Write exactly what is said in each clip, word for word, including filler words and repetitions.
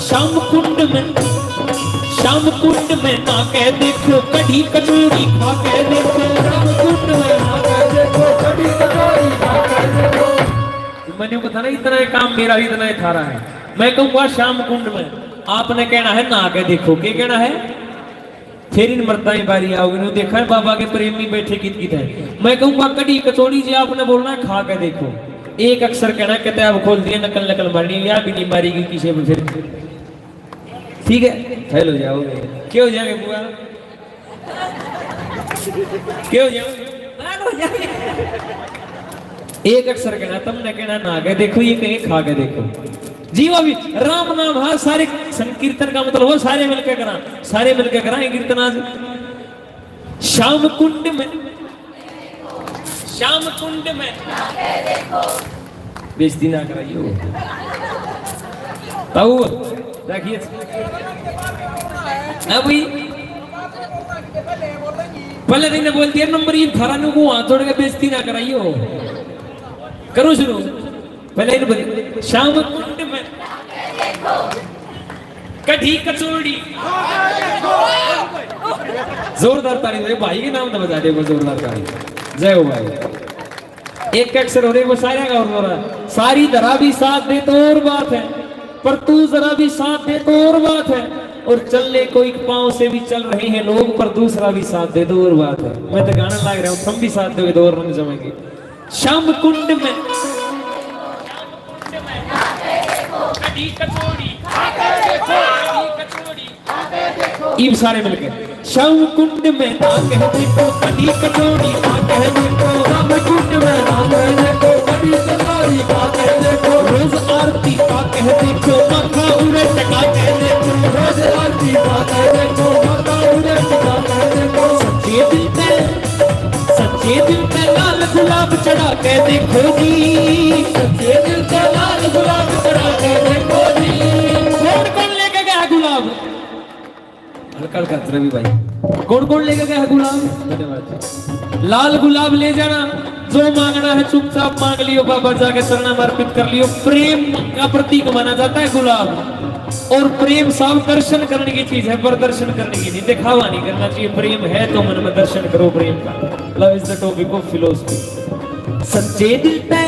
श्याम कुंड में, श्याम कुंड में ना कह देखो, कढ़ी कचौड़ी खा के देखो। श्याम कुंड में ना कह देखो, कढ़ी कचौड़ी खा के देखो। मैंने कहा था ना, इतना ही काम मेरा, इतना ही थारा है। मैं कहूंगा श्याम कुंड में, आपने कहना है ना के देखो। क्या कहना है? फिर इन मर्दां की बारी आओगी, न्यू देखा है बाबा के प्रेमी बैठे कित कित है। मैं कहूंगा कढ़ी कचौड़ी जी, आपने बोलना है खा के देखो। एक अक्षर कहना है, किताब खोल दिए, नकल नकल मारनी, या भी नहीं मारेगी किसी में फिर। ठीक है, फेल हो जाओगे। क्या हो जाएंगे बुआ? क्या हो जाओगे? एक अक्षर कहना, तुमने कहना ना के देखो, ये कहे खा के देखो। जी वो भी राम नाम, हाँ, सारे संकीर्तन का मतलब हो, सारे मिलके करा, सारे मिलके करा ये कीर्तन आज। श्याम कुंड में, श्याम कुंड में बेइज्जती ना कराइयो। ताऊ, देखिए। हाँ भाई, पहले दिन बोल दिया नंबर, ये थारा नु को हाथ जोड़ के बेइज्जती ना कराइयो। करो शुरू। पहले इन बोल, श्याम कुंड में कढ़ी कचौड़ी। जोरदार ताली दे भाई के नाम तो बजा दे, वो जोरदार ताली। जय हो भाई। एक अक्षर हो रहे, वो सारे का और हो रहा। सारी धरा भी साथ दे तो और बात है, पर तू जरा भी साथ दे तो और बात है। और चलने को एक पाँव से भी चल रहे हैं लोग, पर दूसरा भी साथ दे तो और बात है। मैं तो गाना लाग रहा हूँ, तुम भी साथ दोगे तो और रंग जमेंगे। श्याम कुंड में कढ़ी कचौड़ी, कढ़ी कचौड़ी। इब सारे मिलके श्याम कुंड में ना कह देखो, कढ़ी कचौड़ी ना कह देखो। श्याम कुंड में ना कह देखो, कढ़ी कचौड़ी ना कह देखो। रोज आरती का कह देखो, माथा उरे टका कह देखो। रोज आरती का कह देखो, माथा उरे टका कह देखो। सच्चे दिल ते, सच्चे दिल ते लाल गुलाब चढ़ा के देखो जी। सच्चे दिल ते लाल गुलाब चढ़ा के देखो जी। कौन कौन लेके गया गुलाब? हल्का हल्का हाथ रवि भाई। कौन कौन लेके गया गुलाब? धन्यवाद। लाल गुलाब ले जाना, जो मांगना है चुपचाप मांग लियो, बाबा जाके चरणा में अर्पित कर लियो। प्रेम का प्रतीक माना जाता है गुलाब, और प्रेम साफ दर्शन करने की चीज है, प्रदर्शन करने की नहीं, दिखावा नहीं करना चाहिए। प्रेम है तो मन में दर्शन करो प्रेम का। Love is the topic of philosophy। सच्चे दिल ते,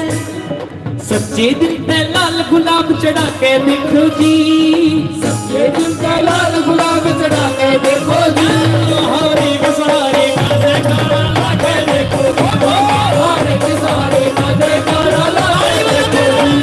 सच्चे दिल ते लाल गुलाब चढ़ा के देखो जी। सच्चे दिल ते लाल गुलाब चढ़ा के देखो जी। हरे के सहारे का जयकारा ला के देखो जी। हरे के सहारे का जयकारा ला के देखो जी।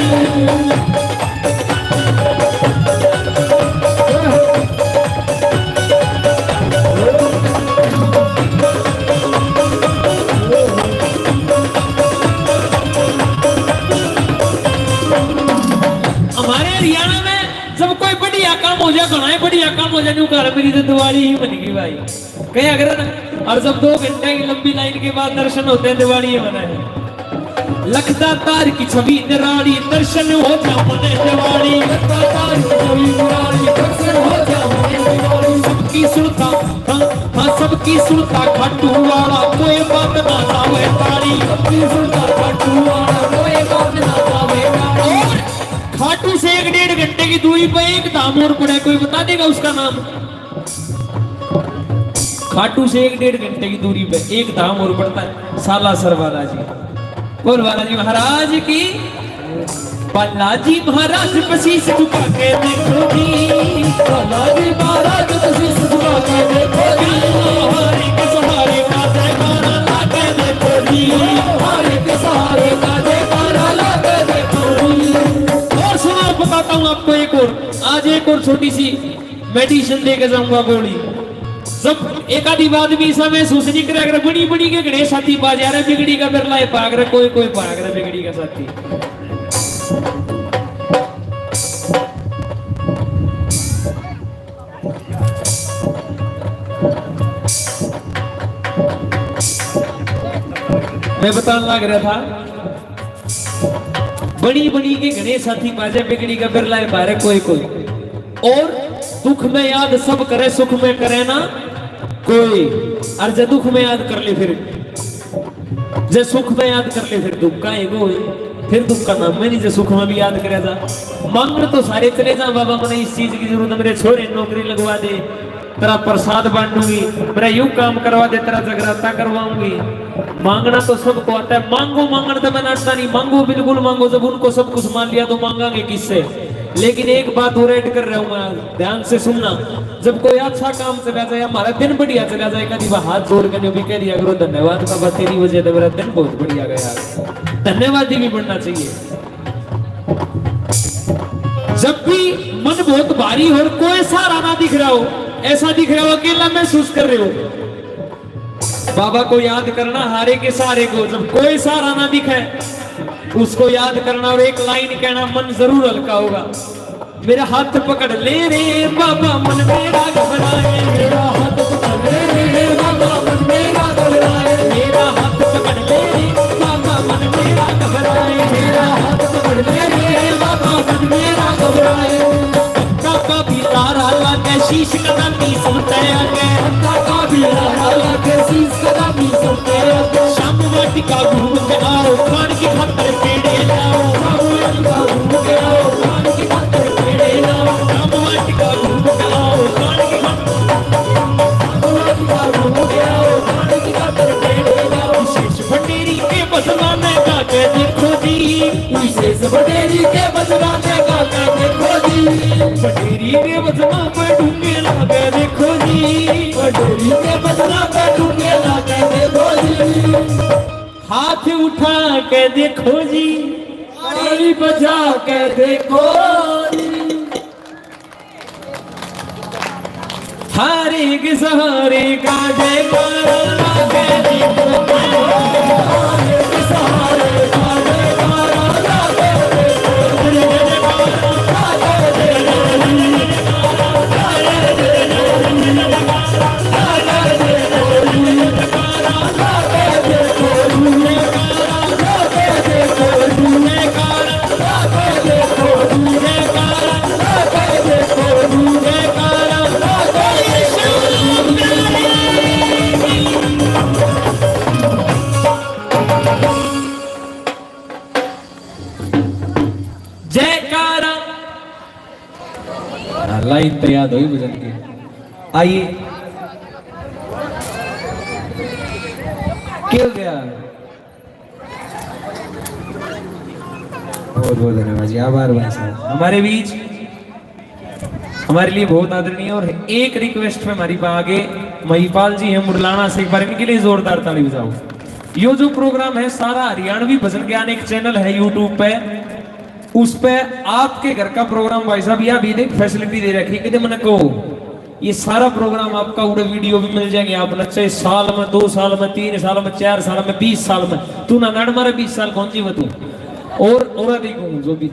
हमारे हरियाणा में जब कोई बढ़िया काम हो जाए, घणा ही बढ़िया काम हो जाए, न्यू कह, मेरी तो दिवाली ही बन गई भाई, कहा करे ना। और जब दो घंटे की लंबी लाइन के बाद दर्शन होते हैं, दिवाली ही बना है। लखदातार की छवि निराली, दर्शन हो जा मने दिवाली। लखदातार की छवि निराली, दर्शन हो जा मने दिवाली। सबकी सुनता, हाँ, हाँ, सबकी सुनता खाटू वाला, कोई बात ना जावे टाली। सबकी सुनता खाटू वाला, कोई बात ना जावे टाली। और खाटू से एक डेढ़ घंटे की दूरी पे एक धाम और पड़ा है, कोई बता देगा उसका नाम? खाटू से एक डेढ़ घंटे की दूरी पे एक धाम और पड़ता है, सालासर बालाजी। बोल बालाजी महाराज की। बालाजी महाराज पे शीश झुका के देखो जी। बालाजी महाराज पे शीश झुका के देखो जी। हरे के सहारे का जयकारा ला के देखो जी। हरे के सहारे का जयकारा ला के देखो जी। और सुनो, बताता हूँ आपको एक और, आज एक और छोटी सी मेडिसिन दे के जाऊंगा गोली। सब एक आधी बात भी इसा महसूस नहीं करे, अगर बड़ी बड़ी के घणे साथी बाज यार, बिगड़ी का बिरला है, भाग रहे कोई, कोई भाग रहे बिगड़ी का साथी। मैं बताने लग रहा था, बड़ी बड़ी के घणे साथी बाजे, बिगड़ी का बिरला है, भाग रहे कोई, कोई। और दुख में याद सब करे, सुख में करे ना कोई। और जे दुख में याद कर ले फिर, जे सुख में याद कर ले फिर दुख का एगो होए। फिर दुख का नाम है नहीं, जो सुख में भी याद करे जा। मांगण तो सारे चले जा, बाबा, मैंने इस चीज की जरूरत है, मेरे छोरे नौकरी लगवा दे, तेरा प्रसाद बांटूंगी, मेरा यू काम करवा दे, तेरा जगराता करवाऊंगी। मांगना तो सबको आता है, मांगो, मांगण तो मैं नाटता नहीं, मांगो, बिल्कुल मांगो। जब उनको सब कुछ मान लिया तो मांगांगे किससे? लेकिन एक बात और ऐड कर रहा हूं मैं, ध्यान से सुनना। जब कोई अच्छा काम चला जाए, हमारा दिन बढ़िया चला जाए, कभी वह हाथ जोड़ के नहीं भी कह दिया करो, "धन्यवाद बाबा, तेरी वजह से मेरा दिन बहुत बढ़िया गया।" धन्यवादी भी बनना चाहिए। जब भी मन बहुत भारी हो और कोई सहारा ना दिख रहा हो, ऐसा दिख रहा हो अकेला महसूस कर रहे हो, बाबा को याद करना, हारे के सहारे को। जब कोई सहारा ना दिखे, उसको याद करना और एक लाइन कहना, मन जरूर हल्का होगा। मेरा हाथ पकड़ ले रे बाबा, मन मेरा घबराए। मेरा हाथ पकड़ ले रे बाबा, मन मेरा घबराए। मेरा हाथ पकड़ ले रे बाबा, मन मेरा घबराए। मेरा हाथ पकड़ ले रे बाबा, मन मेरा घबराए। काका भी लारा लागे, शीश कदम नहीं सुनते आगे। काका भी लारा लागे, शीश कदम नहीं सुनते आगे। शाम वाटिका घूम के आओ, खान की खातर पेड़े लाओ। शाम वाटिका घूम के आओ, खान की खातर पेड़े लाओ। शाम वाटिका घूम के आओ, खान की खातर, शाम वाटिका घूम के आओ, खान की खातर पेड़े लाओ। शीश भंडेरी के बदला में गा के देखो जी। विशेष बटेरी के बजना पे गाना देखो जी। बटेरी के बजना पे ढूंगे लागे देखो जी। बटेरी के बजना पे ढूंगे लागे देखो जी। हाथ उठा के देखो जी। ताली बजा के देखो जी। हर एक सहारे का जयकारा लागे जी। जयकारा। हाँ, लाइन तो याद हुई भजन की। आइए। क्यों गया? बहुत बहुत धन्यवाद जी, आभार भाई साहब। हमारे बीच हमारे लिए बहुत आदरणीय और एक रिक्वेस्ट पे हमारी आगे महिपाल जी हैं मुरलाना से, एक बार इनके लिए जोरदार ताली बजाओ। यो जो प्रोग्राम है सारा हरियाणवी भजन ज्ञान एक चैनल है YouTube पे, उस पे आपके घर का प्रोग्राम भाई साहब, यह भी देख फैसिलिटी दे रखी है, कितने मने कहो ये सारा प्रोग्राम आपका उड़े वीडियो भी मिल जाएंगे। आप नचे साल में, दो साल में, तीन साल में, चार साल में, बीस साल में, तू ना नड़ मारे बीस साल कौन जी में तू। और और देखूं जो भी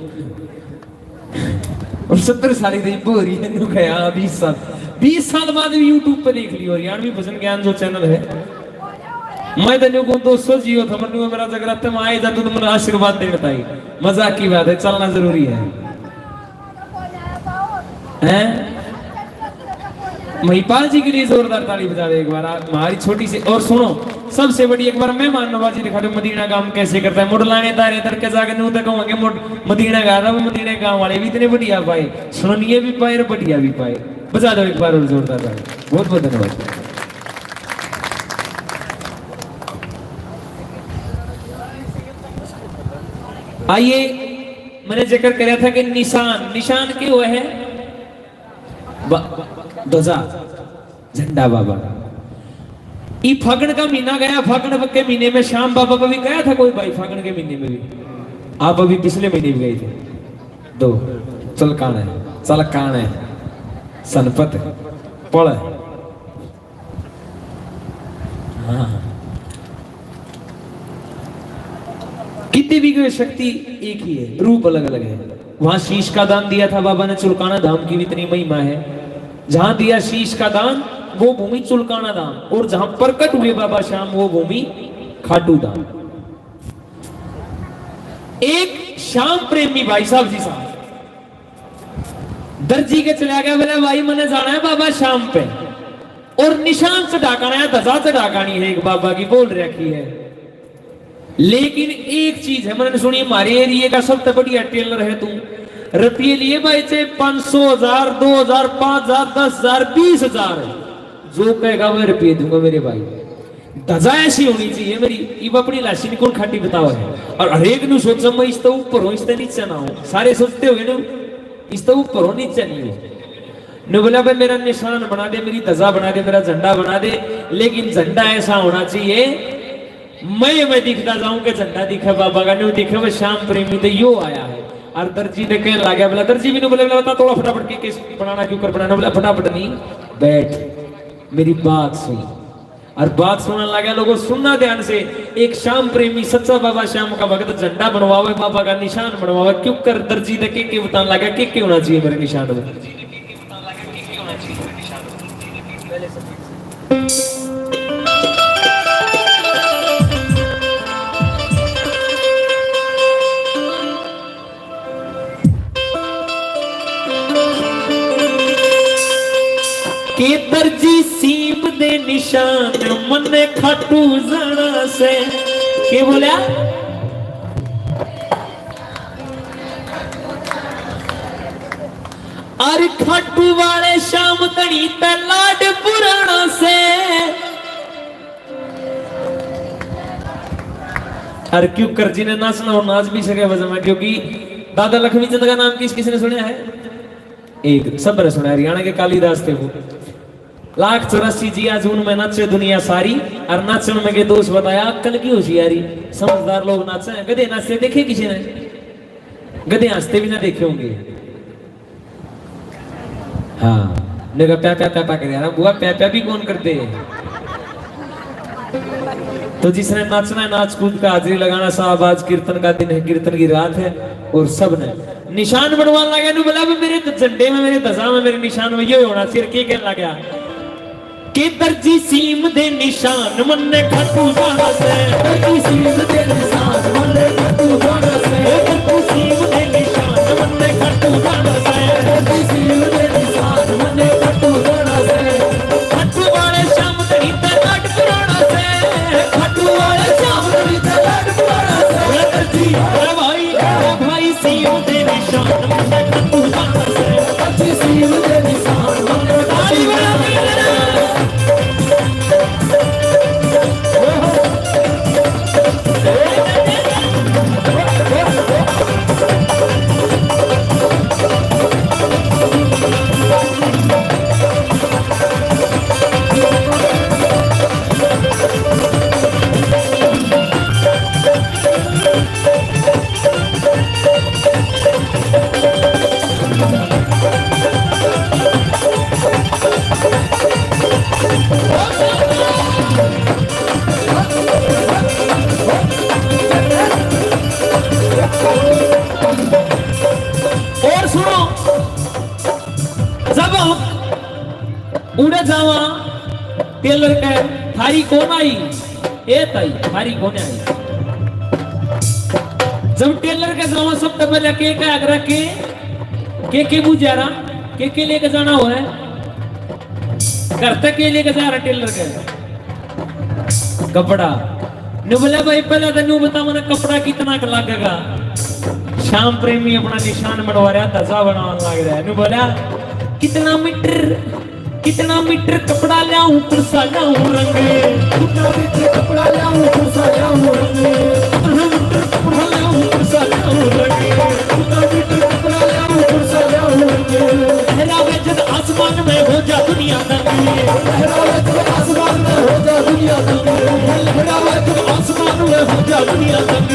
और सत्तर साल ही तो बोरी है नु कहा बीस साल, बीस साल बाद भी YouTube पे देख लियो हरियाणवी भजन ज्ञान जो चैनल है। मैं तो न्यू कहूं दोस्तों जियो था मनु मेरा जगराते में आए जा तू तो मैंने आशीर्वाद देने ताई। मजाक की बात है, चलना जरूरी है। हैं? महिपाल जी के लिए जोरदार ताली बजा दे एक बार आप, हमारी छोटी सी। और सुनो, सबसे बड़ी एक बार मेहमान नवाजी दिखा दो, मदीना गांव कैसे करता है। मुड़ लाने तारे तड़के जाके नू तक होंगे मुड़ मदीना गा रहा, मदीना गांव वाले भी इतने बढ़िया पाए, सुननिए भी पाए और बढ़िया भी पाए। बजा दो एक बार और जोरदार ताली। बहुत बहुत धन्यवाद। आइए, मैंने जिक्र करा था कि निशान, निशान के हुआ है ब-, ध्वजा, झंडा बाबा। ई फागण का महीना गया, फागण के महीने में श्याम बाबा पर भी गया था कोई भाई, फागण के महीने में भी। आप अभी पिछले महीने भी गए थे। दो, चल कान है, चल कान है, सनपत, पल। हाँ। कितने भी कोई शक्ति एक ही है, रूप अलग-अलग है। वहां शीश का दान दिया था बाबा ने चुलकाना धाम की भी इतनी महिमा है। जहां दिया शीश का दान, वो भूमि चुलकाना धाम, और जहां प्रकट हुए बाबा श्याम, वो भूमि खाटू धाम। एक श्याम प्रेमी भाई साहब जी साहब दर्जी के चला गया, बोले, "भाई, मैंने जाना है बाबा श्याम पे।" और निशान चढ़ा काना है, ध्वजा चढ़ा कानी है, एक बाबा की बोल रखी है। लेकिन एक चीज है, मैंने सुनी, हमारे एरिया का सबसे बढ़िया टेलर है तू। रुपये लिए भाई, चाहे पाँच सौ, हजार, दो हजार, पाँच हजार, दस हजार, बीस हजार, जो कहेगा मैं रुपये दूंगा मेरे भाई। धजा ऐसी होनी चाहिए मेरी, इब अपनी लाशी नहीं कौन खाटी बताओ है। और हरेक नु सोचा मैं इससे ऊपर हूँ, इससे नीचे ना हूँ। सारे सोचते हुए ना, इससे ऊपर हूँ, नीचे नहीं हूँ। ने बोला, भाई मेरा निशान बना दे, मेरी धजा बना दे, मेरा झंडा बना दे, लेकिन झंडा ऐसा होना चाहिए, मैं, मैं दिखता जाऊं के झंडा दिखे बाबा का, न्यू दिखे वो श्याम प्रेमी तो यो आया है। और दर्जी ने कहने लग गया, बोला, दर्जी भी ने बोले, बोला, बता थोड़ा फटाफट के किस बनाना, क्यों कर बनाना, बोला, फटाफट नहीं, बैठ, मेरी बात सुन। और बात सुनने लगा, लोगों सुनना ध्यान से। एक श्याम प्रेमी सच्चा बाबा श्याम का भक्त झंडा बनवावे, बाबा का निशान बनवावे, क्यों कर दर्जी ने के, के बताने लगा, के, के होना चाहिए मेरे निशान में। के दर्जी सीम दे निशान मन्ने खाटू जाना से। के बोला? अरे खाटू वाले श्याम धणी ते लाड पुराना से। अरे क्यों कर जी ने नाचना हो, नाच भी सके वजह में, क्योंकि दादा लक्ष्मी चंद का नाम किस किसने सुना है? एक सब ने सुना है, हरियाणा के कालिदास थे वो। लाख चौरासी जिया जून में नाचे दुनिया सारी, और नाचण में के दोष बताया, अक्कल की होशियारी। समझदार लोग नाचे हैं, गधे नाचते देखे किसी ने? गधे हंसते भी ना देखे होंगे। हाँ, ने कहा, "प्या, प्या, प्या, प्या" करे। यार, बुआ, प्या, प्या भी कौन करते हैं? तो जिसने नाचना है, नाच कूद का हाजिरी लगाना, शाहबाज कीर्तन का दिन है, कीर्तन की रात है, और सब ने निशान बनवाने लगे। नु बोला, "भी मेरे झंडे में, मेरे धजा में, मेरे निशान में ये होना चाहिए।" के कहने लगा? के दर्जी सीम दे निशान मन्ने खाटू जाना से। दर्जी सीम दे निशान मन्ने खाटू जाना से। ओ दर्जी सीम दे निशान मन्ने खाटू जाना से। दर्जी सीम दे निशान मन्ने खाटू जाना से। खाटू वाले श्याम धणी ते लाड पुराना से। खाटू वाले श्याम धणी ते लाड पुराना से। ओ दर्जी, ओ भाई, ओ भाई सीम दे निशान मन्ने खाटू जाना से। दर्जी सीम दे निशान मन्ने खाटू जाना से। और सुनो, जब हम उड़े जावा टेलर के, थारी कौन आई? ए ताई, थारी कौन आई? जब टेलर के जावा, सबसे पहले के का आगरा के, के के बुझारा, के के लेके जाना हो है? घर तक के लेके जा रहा टेलर के? कपड़ा। न्यू बोला, भाई, पहले तो न्यू बता, मैंने कपड़ा कितना का लागेगा? श्याम प्रेमी अपना निशान बनवा रहा, धजा बनाने लग रहा है। न्यू बोला, कितना मीटर, कितना मीटर कपड़ा ल्याऊं, कुर्सा ल्याऊं रंग। कितना मीटर कपड़ा ल्याऊं, कुर्सा ल्याऊं रंग। कितना मीटर कपड़ा ल्याऊं, कुर्सा ल्याऊं रंग। कितना मीटर कपड़ा ल्याऊं, कुर्सा ल्याऊं रंग। लहरावे जब आसमान में हो जा दुनिया दंग। लहरावे जब आसमान में हो जा दुनिया दंग। लहरावे जब आसमान में हो जा दुनिया दंग।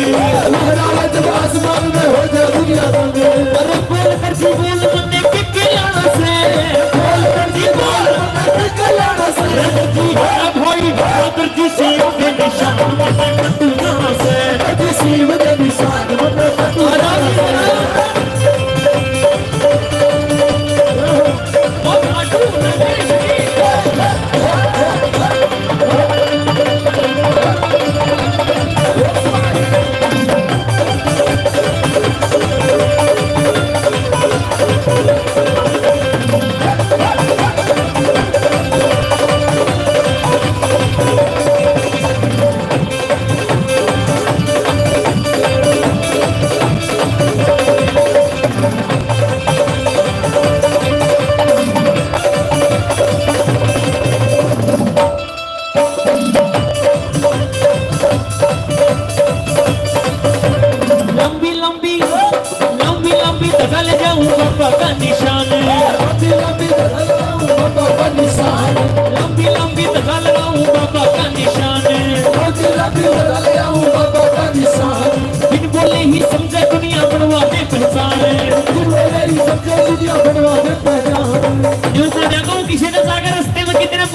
लहरावे जब आसमान में हो जा दुनिया दंग। अरे बोल कर जी बोल मन्ने के के लाना से। बोल कर जी बोल मन्ने के के लाना से। जी हाँ भाई, बोल कर जी सीओ के निशान मन्ने कटू जाना से। जी सीओ के निशान मन्ने कटू जाना से।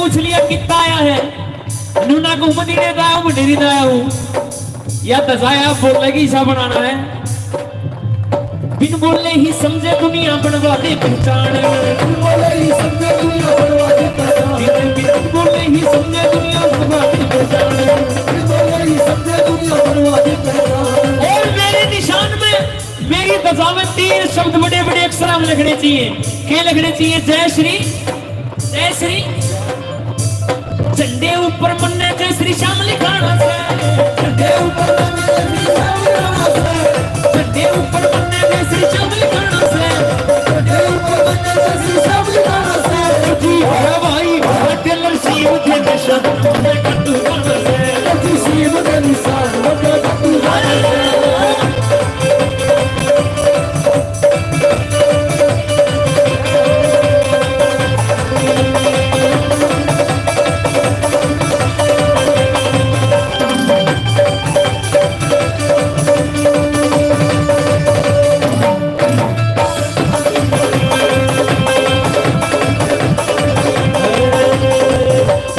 पूछ लिया कितना आया है, नूना को मदीने का आया हूँ, मंडेरी का आया हूँ। या दजाया बोलेगी सा बनाना है। बिन बोले ही समझे दुनिया बनवा दे पहचान। बिन बोले ही समझे दुनिया बनवा दे पहचान। बिन, बिन बोले ही समझे दुनिया बनवा दे पहचान। बिन बोले ही समझे दुनिया बनवा दे पहचान। और मेरे निशान में, मेरी दजा में तीन शब्द बड़े बड़े अक्षर में लिखने चाहिए। के लिखने चाहिए? जय श्री, जय श्री। झंडे ऊपर मन्ने जय श्री श्याम लिखाना से। झंडे ऊपर मन्ने जय श्री श्याम लिखाना से। झंडे ऊपर मन्ने जय श्री श्याम लिखाना से। झंडे ऊपर मन्ने जय श्री श्याम लिखाना से। जी, अरे भाई, टेलर सीम के निशान मन्ने कद्दू खाना से। जी, सीम के निशान मन्ने कद्दू खाना से।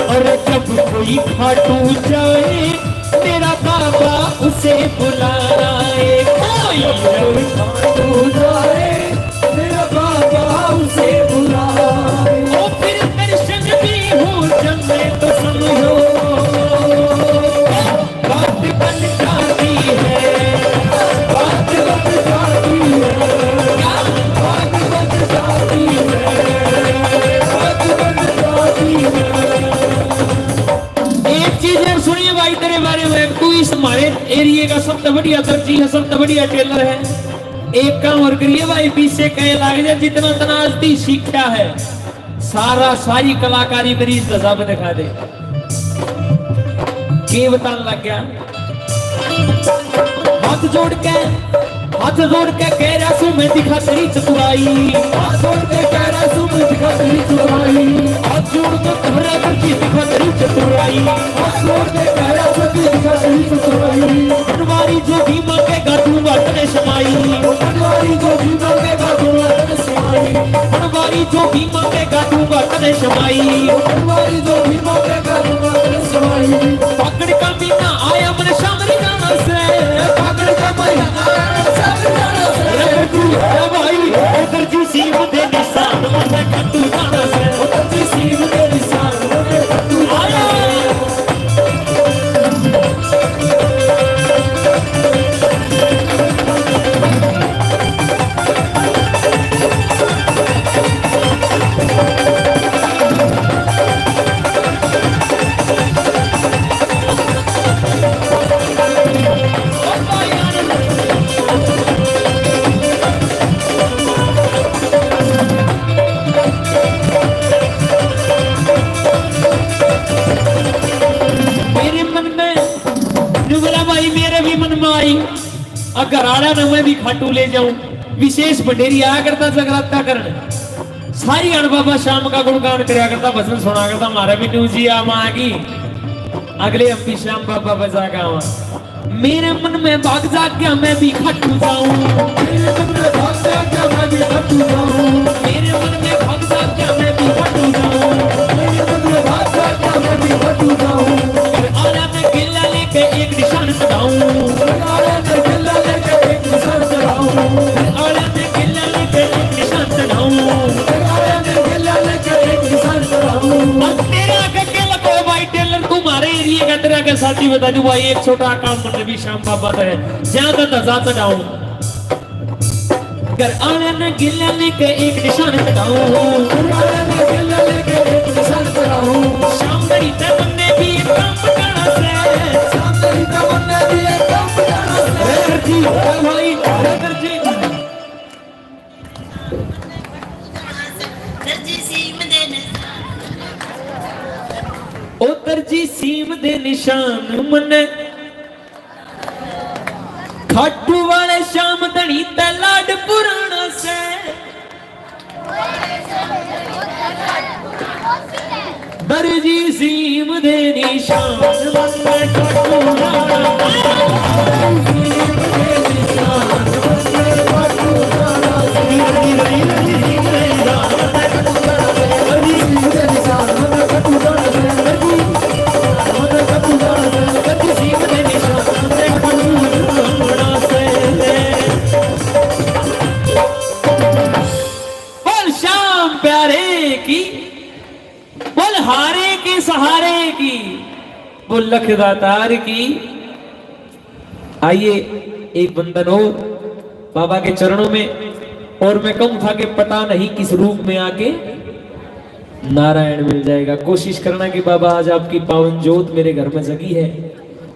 और जब कोई खाटू जाए, मेरा बाबा उसे बुलाए। कोई जब खाटू जाए, मेरा बाबा उसे बुलाए। ओ फिर दर्शन भी हो जब मैं तो समझो, बात बन जाती है, बात बन जाती है, क्या बात बन जाती है, बात बन जाती है। एक चीज और सुनिए भाई, तेरे बारे में, तू इस हमारे एरिया का सबसे बढ़िया दर्जी है, सबसे बढ़िया टेलर है। एक काम और करिए भाई, पीछे कहे लाग जाए, जितना तना आज ती सीखा है, सारा, सारी कलाकारी मेरी इस दजा पे दिखा दे। के बतान लग गया? हाथ जोड़ के, हाथ जोड़ के कह रहा सू मैं दिखा तेरी चतुराई। हाथ जोड़ के कह रहा सू मैं दिखा तेरी चतुराई। हाथ जोड़ के कह रहा सू मैं दिखा तेरी चतुराई। हाथ जोड़ के कह रहा सू मैं दिखा तेरी चतुराई। बनवारी जो भी मांगेगा दूंगा तने समाई। बनवारी जो भी मांगेगा दूंगा तने समाई। बनवारी जो भी मांगेगा दूंगा तने समाई। बनवारी जो भी मांगेगा दूंगा तने समाई। फागण का महीना आया मन शाम रे जाना से। फागण का महीना आया मन शाम रे जाना से। अरे तू है भाई, ए दर्जी सीम दे निशान मन कद्दू जाना से। ओ दर्जी सीम दे निशान मन कद्दू जाना से। मेरे मन में, न्यू बोला भाई, मेरे भी मन में आई, अगर आड़ा ना मैं भी खाटू ले जाऊं। विशेष भंडेरी आया करता जगराता करण, सारी अण बाबा श्याम का गुणगान करया करता, भजन सुना करता। म्हारा भी न्यू जी आ मांगी, अगले हम भी श्याम बाबा बजा गावा। मेरे मन में भाग जाग्या मैं भी खाटू जाऊं। मेरे मन में भाग जाग्या मैं भी खाटू जाऊं। मेरे मन में भाग जाग्या मैं भी खाटू जाऊं। मेरे मन में भाग जाग्या मैं भी खाटू जाऊं। फिर आला में गेला लेके एक निशान चढ़ाऊं। फिर आला में गेला लेके एक निशान चढ़ाऊं। फिर आला में गेला लेके एक निशान चढ़ाऊं। फिर आला में गेला लेके एक निशान चढ़ाऊं। और तेरा आगे के लगो भाई टेलर, तुम्हारे एरिया का तेरा के साथी बता दूं भाई, एक छोटा काम मन भी श्याम बाबा का है, ज्यादा धजा चढ़ाऊं। घर आले ने गिल्ला लेके एक निशान चढ़ाऊं। घर आले ने गिल्ला लेके एक निशान चढ़ाऊं। श्याम धणी ते मन्ने भी एक काम करना से। श्याम धणी ते मन्ने भी एक काम करना से। अरे दर्जी, अरे भाई, अरे दर्जी। दर्जी सीम दे निशान। ओ दर्जी सीम दे निशान मन्ने खाटू वाले श्याम धणी ते लाड पुराना से। दर्जी सीम दे निशान मन्ने खाटू वाला। लख दातार की। आइए, एक वंदन हो बाबा के चरणों में। और मैं कहूं था कि पता नहीं किस रूप में आके नारायण मिल जाएगा। कोशिश करना कि बाबा, आज आपकी पावन जोत मेरे घर में जगी है,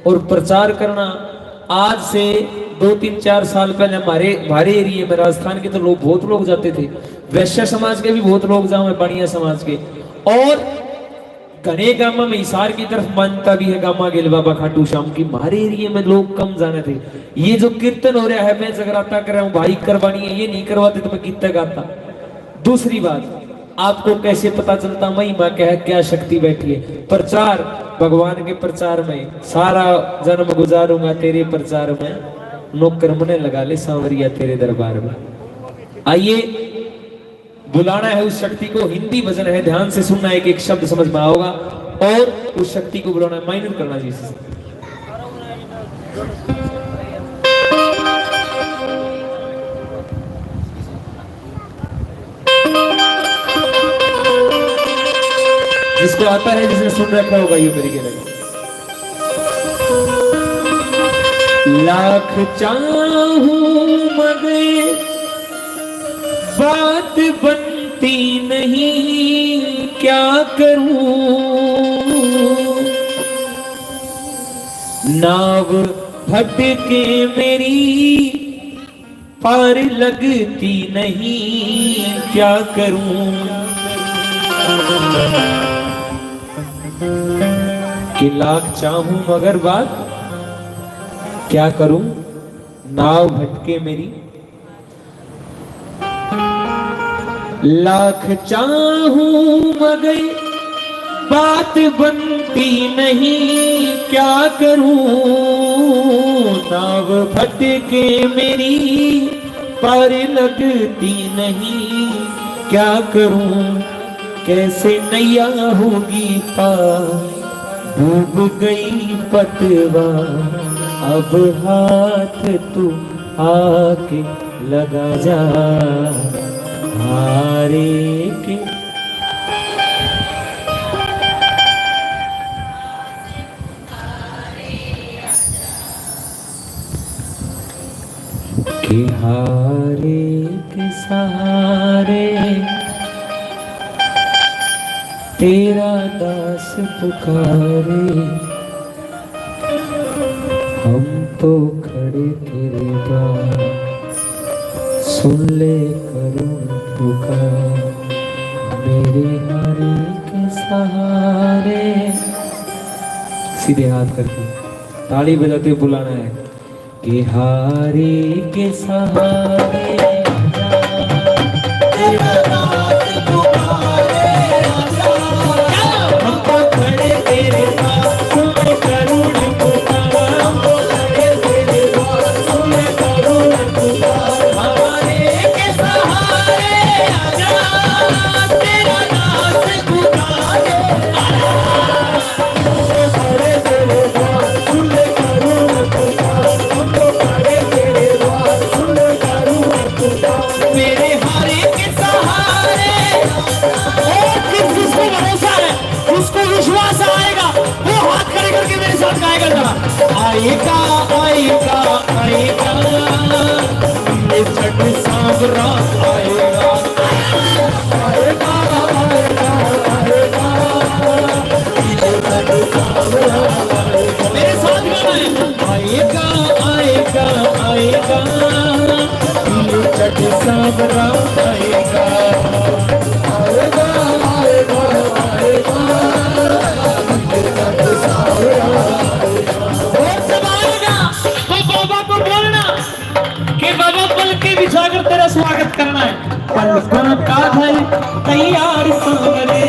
और प्रचार करना। आज से दो, तीन, चार साल पहले हमारे, हमारे एरिया में, राजस्थान के तो लोग, बहुत लोग जाते थे, वैश्य समाज के भी बहुत लोग जावे, बाणिया समाज के, और घने गांव में हिसार की तरफ मान्यता भी है, गामा गेल बाबा खाटू श्याम की। हमारे एरिया में लोग कम जाने थे। ये जो कीर्तन हो रहा है, मैं जगराता कर रहा हूँ, भाई करवानी है, ये नहीं करवाते तो मैं कितना गाता। दूसरी बात, आपको कैसे पता चलता महिमा क्या है, क्या शक्ति बैठी है? प्रचार, भगवान के प्रचार में सारा जन्म गुजारूंगा तेरे प्रचार में, नौकर मने लगा ले सांवरिया तेरे दरबार में। आइए, बुलाना है उस शक्ति को। हिंदी भजन है, ध्यान से सुनना, एक एक शब्द समझ में आओगा। और उस शक्ति को बुलाना है, माइनर करना जी। जिसको आता है, जिसने सुन रखा होगा, ये मेरी के लगे। लाख चाहूं मगर बात बनती नहीं, क्या करूं? नाव भटके मेरी, पार लगती नहीं, क्या करूं? कि लाख चाहूं मगर बात क्या करूं, नाव भटके मेरी। लाख चाहूं मगर बात बनती नहीं, क्या करूं? नाव भटके मेरी, पार लगती नहीं, क्या करूं? कैसे नैया होगी पार, डूब गई पतवा, अब हाथ तू आके लगा जा। हारे के के हारे के सहारे तेरा दास पुकारे, हम तो खड़े तेरे द्वार, सुन ले करुण पुकार, मेरे हारे के सहारे। सीधे हाथ करके ताली बजाते हुए बुलाना है। के हारे के सहारे आजा, तेरा दास पुकारे आजा। हम तो खड़े तेरे पास, सुन करुण पुकार। हम तो खड़े तेरे पास, सुन करुण पुकार। हारे के सहारे आजा, तेरा दास पुकारे आजा। मेरे हारे के सहारे, और फिर जिसको भरोसा है, जिसको विश्वास आएगा, वो हाथ खड़े करके मेरे साथ गाएगा जरा। आएगा, आएगा, आएगा, ये झट सांवरा आएगा। मेरे साथ गाना है। आएगा, आएगा, आएगा, ये झट सांवरा आएगा। आएगा, आएगा, आएगा, ये झट सांवरा आएगा। और जब आएगा, तो बाबा को बोलना, के बाबा पलके बिछाकर तेरा स्वागत करना है। पलकों का घर तैयार सांवरे,